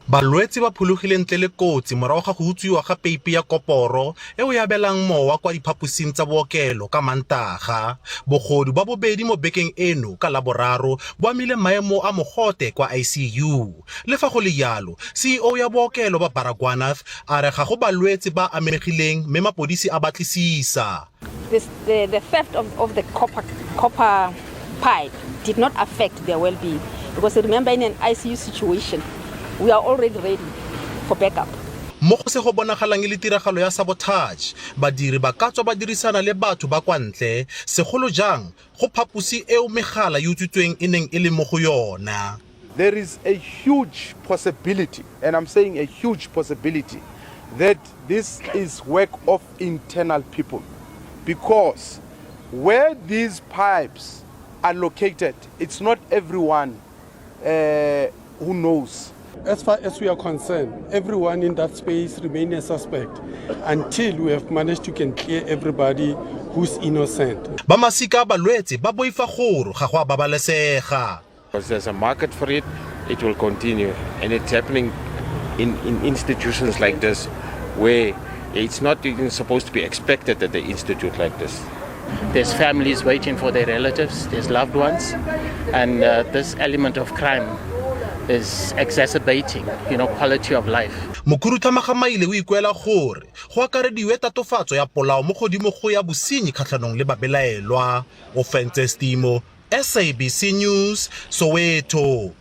Balwetse ba phologile ntle le kotsi morago ga go utswiwa ga peipe ya koporo eo e abelang mowa kwa diphaposing tsa bookelo ka Mantaga. Bogodu ba bobedi mo bekeng eno ka Laboraro bo amile maemo a mogote kwa ICU. Le fa go le jalo, CEO ya bookelo ba Baragwanath a re ga go balwetse ba amegileng mme mapodisi a batlisisa. The theft of the copper pipe did not affect their well-being, because remember, in an ICU situation, we are already ready for backup. Mo go se go bonagalang e le tiragalo ya sabotage, badiri ba ka tswa ba dirisana le batho ba kwa ntle, segolo jang go phaposi eo megala e utswitsweng e neng e le mo go yona. There is a huge possibility, and I'm saying a huge possibility, that this is work of internal people, because where these pipes are located, it's not everyone who knows. As far as we are concerned, everyone in that space remains a suspect until we have managed to can clear everybody who's innocent. Ba masika a balwetse ba boifa gore ga go a babalesega. Because there's a market for it, it will continue. And it's happening in institutions like this, where it's not even supposed to be expected at the institute like this. There's families waiting for their relatives, there's loved ones, and this element of crime is exacerbating quality of life. Mokhuduthamaga Maile o ikuela gore go akarediwe tatofatso ya polao mo godimo go ya bosenyi kgatlhanong le babelaelwa. Ofentse Stimo, SABC News, Soweto.